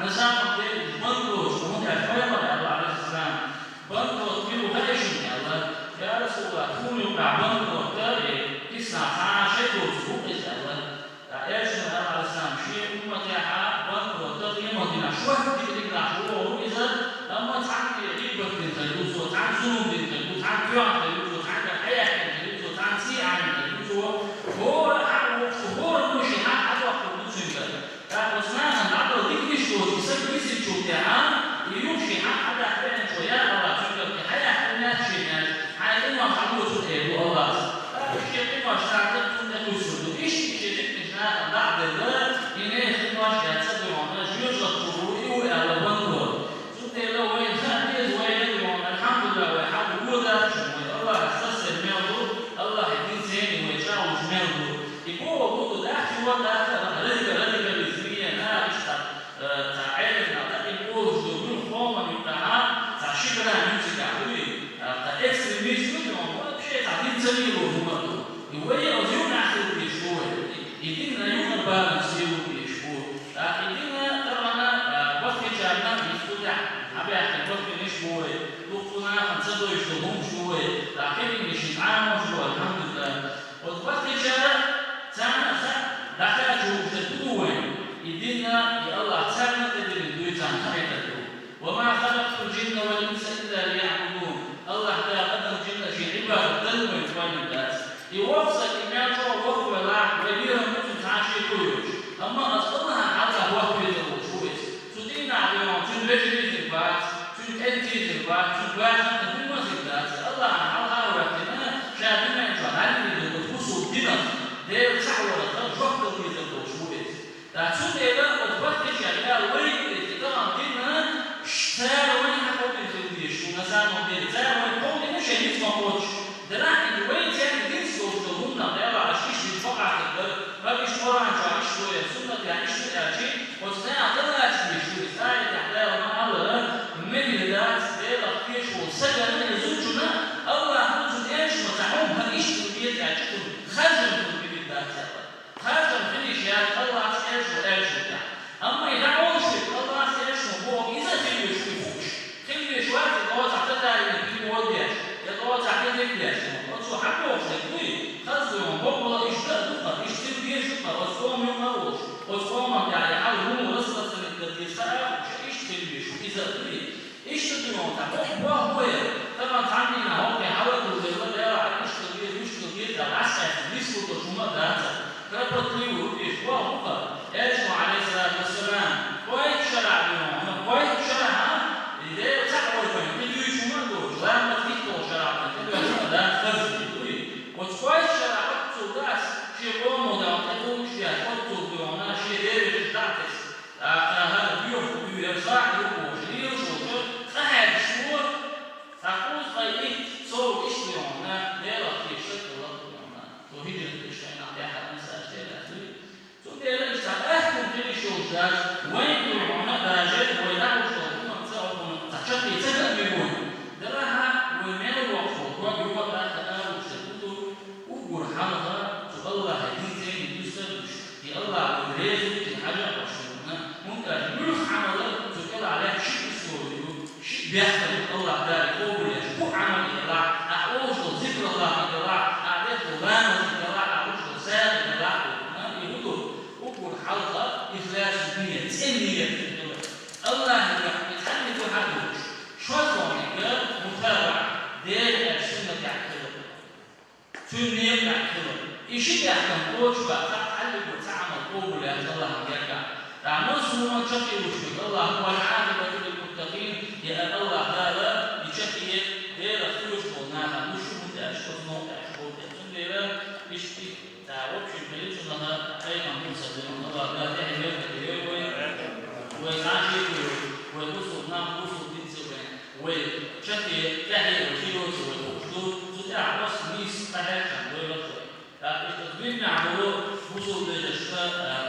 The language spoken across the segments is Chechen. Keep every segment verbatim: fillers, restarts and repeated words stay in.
На самом деле, уж банкрот, хӀунда аьлча пайхамара аьлла, Ӏалайхиссалам, банкрот мила ву хаьий шуна аьлла. Я Расулаллах, тхона юкъахь банкрот, э, кисана цхьа а шай доцург ву-кх иза аьлла. ТӀаккха элчано аьлла, Ӏалайхиссалам, шен умматехь банкрот къематдийнахь шортта дика диканаш вогӀур ву иза, амма цхьанне гӀийбат дина хир ву цо, цхьанна зулам дина хир ву, цхьанна тоьхна хир ву цо, цхьаьнгара хьаяьккхина хир ву цо, цхьанна сий Ӏамийна хир ву цо, хӀора хьакъ воккхуш, хӀора вуй шен хьакъ хьадоккхур ду цуьнгара. ТӀаккха оцу нахана дӀадала диканаш доцу, и саг висинчул тӀаьхьа, и юха шен хьакъ хьадаккха веанчо, я АллахӀ, цуьнгара кхин хьаяьккха хӀума яц шена аьлча, хьайн къинош хьалоцур ду, элира АллахӀа. ТӀаккха шен къинош царна цунна тӀекхуьссур ду. Иштта и шен диканаш нахана дӀа а делла, и нехан къинош яц, ца дуьйхьна, жоьжахати чу ву и, ву аьлла банкрот. Цундела вайна хаа деза, вай а дуьйхьна, альхьамдулиллахӀ, вай хьал вон дац шуна, вай АллахӀаца сацар мел ду, АллахӀан дин цӀена вай чӀагӀлуш мел ду. И бохург хӀун ду, дахча ван даха, радика-, радикализм е, наха иштта, э, цхьа Ӏеламнаха дӀа и олуш ду, муьлхха къоман юкъахь цхьа ши грамм ю цигахь, дуй, э, цхьа экстремизм ю, вообще цхьа дин ца лело хӀума ду. И вай а оцу юкъахь хила дезаш бу вай. И дин а юкъара баланца лело дезаш бу. ТӀаккха и дин а тахана, э, баккхийчарна, иза цу тӀехь хьабаьхкина баккхийнаш бу вай. Дукха цу нахана ца дойуш долу хӀумаш ду вай. ТӀаккха кегийраш шин Ӏамош бу, альхьамдулиллахӀ. Оцу баккхийчара царна а хаа, дӀахаьчча хӀумаш ду вайн. И дин а, и АллахӀ царна а тӀедиллина дуй, царна хаийтар ду. «وما خلقت الجن والإنس إلا ليعبدون». АллахӀ Дала адам, жин а шен Ӏибадат дан вайна тхоьллина дац. И воккха саг, и мел чӀогӀа воккха велахь, вай лерам бу цуьнан цхьа а шеко йоцуш. Амма аса АллахӀан хьалха хӀотта везар волуш ву иза. Цу дийнахь дуьйхьна цуьнан вежарий хир бац, цуьнан кӀентий хир бац, цуьнан бажа а, хӀумма а хир дац. АллахӀан хьалха а хӀоьттина, ша дуьнен чохь дӀадиллина долу оцу бусалба динах, Дела цхьаъ варах жоп дала везар волуш ву иза. ТӀаккха цундела оцу баккхийчарна Дала вайга а тӀе тахана дина, ш-, цара вайна хьакховдийна хила дезаш ву, на самом деле. Цара вайна кховдийна шайн ницкъ ма кхоччуш. Делахь и вай церан динца долуш долу хӀуманах, Дела, аша иштта дина бакъахьа хир дара, хӀара иштта Къуръан чохь иштта ду, я суннатехь иштта ду аьлча, оцу наха ца лаца дезаш ву иза. Аятехь Дала ма-аллара, мегар дац Делах тешаш волу сагана я зудчунна, АллахӀа цу элчано цхьа хӀума хӀара иштта хила деза аьлча, цунна харжам хила мегар дац аьлла. Харжам хила йиш яц АллахӀа, элчано аьллачул тӀаьхьа. Амма и дӀа олуш верг АллахӀа, элчано бохург иза а хила везаш ву хууш. Хила везаш вац и дӀо цхьа татарина перевод деш, я дӀо цхьа хӀинца деш. Оцо хьан бохуш дерг дуй? Хаза дуьйхьа бохула иштта а ду-кха, иштта хила дезаш ду-кха, оцу къоман юкъа а волуш, оцу къоман тӀехь и хьал хӀума распространить дан деза а хууш, иштта хила везаш ву иза а дуй? Иштта дуьйхьа цхьа боху боху яра, тахана цхьана дийнахь хӀокхе хьалакхуьллера, Дела, иштта хила деза, иштта хила деза аьлла, дӀасакъаьстина нислур долуш хӀума а дац. Кропотливый ву иза, боху бу-кха. Элчано, Ӏалайхиссалату вассалам, кхойтта шарахь дуьйхьа, кхойтта шарахь, и Дела цхьаъ вар вайна тӀедуьйцуш хӀума а доцуш, ламаз дитталгӀа шарахь вайна тӀедоьжна а дац, фарз ду. Оцу кхойтта шарахь оццул дац, шен къомо дӀа тӀе тӀулгаш деш, оццул дуьйхьа шен дерригаш дӀа а тесна. ТӀаккха хӀара боьха дуьйхьара сагӀа ю бохуш, лелаш волчу цкъа хьаьрчаш ву, цхьа кхузткъе ткъе итт сов иштта дуьйхьа, Делах тешаш саг хилла дуьйхьа. Цо хӀижрат деш хенахь тӀаьххьара ансараш тӀе лаьцна. Цундела иштта цхьа къаьхьа хӀума хила йиш йолуш дац, вайн дуьйхьа даже вай дӀахьуш долу хӀуманца, хӀокхунна цхьа чаккхе ца хаа мегар ву. Делахь а вай мел воккхуш волу ког юха а тӀаккха алуш дерг хӀун ду? Уггар хьалха цу АллахӀан дин цӀена дуьсуш, и АллахӀ вайна реза ву, и хьажа а беш ву, хӀунда аьлча муьлхха Ӏамал цу кӀелахь лаьтташ шиъ условие ю, шиъ бехк ю, АллахӀ Дала къобал еш, хӀун Ӏамал делахь, ахь олуш долу зикр АллахӀан делахь, ахь деш долу ламаз делахь, ахь луш долу сагӀа делахь, а, и хӀун ду? Уггар хьалха ихлас нийят, цӀена нийят хила. АллахӀан дуьхьа и цхьанне ду хьан а луш, шозлагӀниг мутабаӀа, Делан суннатехь хила. Цуьнан некъа тӀехь хила. И ши тӀехь кхочуш бац, цхьаъ хьаллиг ву, цхьа Ӏамал къобал яц АллахӀан гергахь. Ткъа массо а хӀуманна чаккхе луш верг АллахӀ, «والعاقبة للمتقين», и АллахӀ Дала и чаккхе Делах кхоьруш болу нахана луш ю, хӀунда аьлча оцу новкъа тӀехь шу болу тӀе. Цундела иштта, цхьа, в общем, хилла цунах, хьайган муксар дина АллахӀ Дала тӀаьхье вехар дойла вай. Вай цхьа а шеко йоцуш, вай бусулба нах, бусулба дин ца вайна. Вай чаккхе тӀаьхье вай хир йоцу вай хууш ду, цу тӀехь аса нийса къахьегча дойла вай. ТӀаккха иштта динехь болу бусулба вежаршна,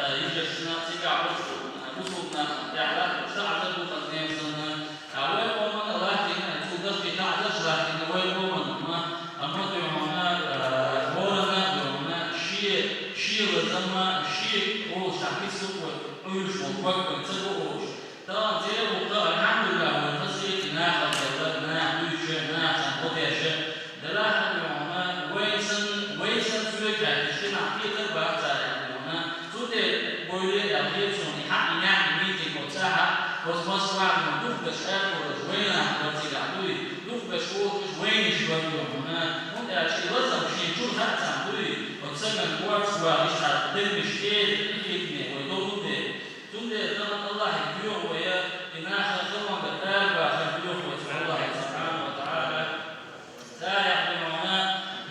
а, йижаршна, цигахь болчу бусулба нахана тӀехь латтош таӀзар ду хаза ден санна, а, вай къомана латтийна, цул дахкий таӀзарш латтийна вай къомана, амма, амма дуьхьална, а, ворана, дуьхьална, шен, шен лазамма, шен олуш цхьа кицлук вай, Ӏуьйраш волу ког вай ца го олуш. Оцу Москвахь духкаш аьркураш вайнах бацигахь дуй, духкаш олуш вайнаш бан ду хьуна, хӀунда аьлча и лазам шен чуьра хаьа царна дуй, оцу сагана коац вахиштхьара дегнаш кӀеда къинхетаме вай довлу де. Цундела тахана Аллахье доьху вай, и наха халонга арабахар доьху вай цу Аллахье субхьанаху ва таӀала. Царех дуьхьална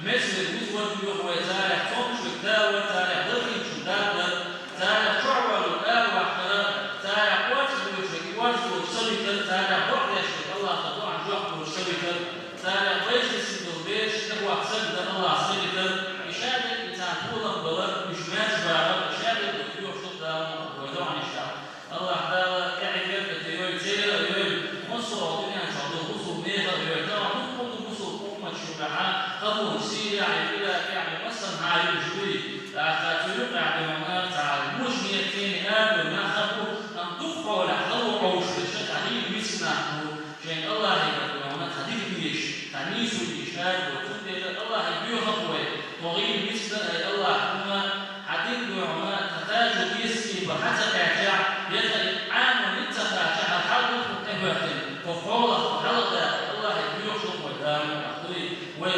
мезверг вузвар доьху вай, царех цомгушверг тавар, царех лахийчун дардар, царех чохь валлалц араваккхар, царех кхочушверг и орца долуш ца витар, царех докъа дешверг Аллахьа дуьхьал жоп луш ца витар, царех байшиъ долу бераш тӀехваккха сагана Аллахьа ца витар, и шадерг и царна толам балар, уьш маьрша бахар, и шадерг доьхуш ду Дала вай догӀанаш тӀехь. Аллахь Дала тӀаьхье беркате йойла церан а йойла, массо а дуьнен чохь долу бусулба нехан а йойла, тахана дуккха а ду бусулба умматаш юкъахь, хӀокху Сирехь а, Иракехь а, массанхьа а юуш дуй. ТӀаккха цу юкъахь дуьхьална цхьа вуьш нехан цӀийне арадевлла нах а бу, амма дукха хьолехь хало Ӏовшуш дерш цхьа хӀинца миска нах бу, шайна Аллахье дуьхьална цхьа дика дезаш, цхьа нийсо дезаш арадевлла. Цундела Аллахье доьху вай, тхо гӀийла миска дар, ай Аллахь, хӀума хьан дин дуьхьална тхан тажо деза цӀийпа хьан ца кхаьччахь, я тхан Ӏамо ницкъ ца кхачахь, хьан хьал ду тхуна тӀехӀоьттина, тхо хьолах, тхо хьалха даккха, Аллахье доьхуш ду вай Дала мукъ лахь дуй. Вай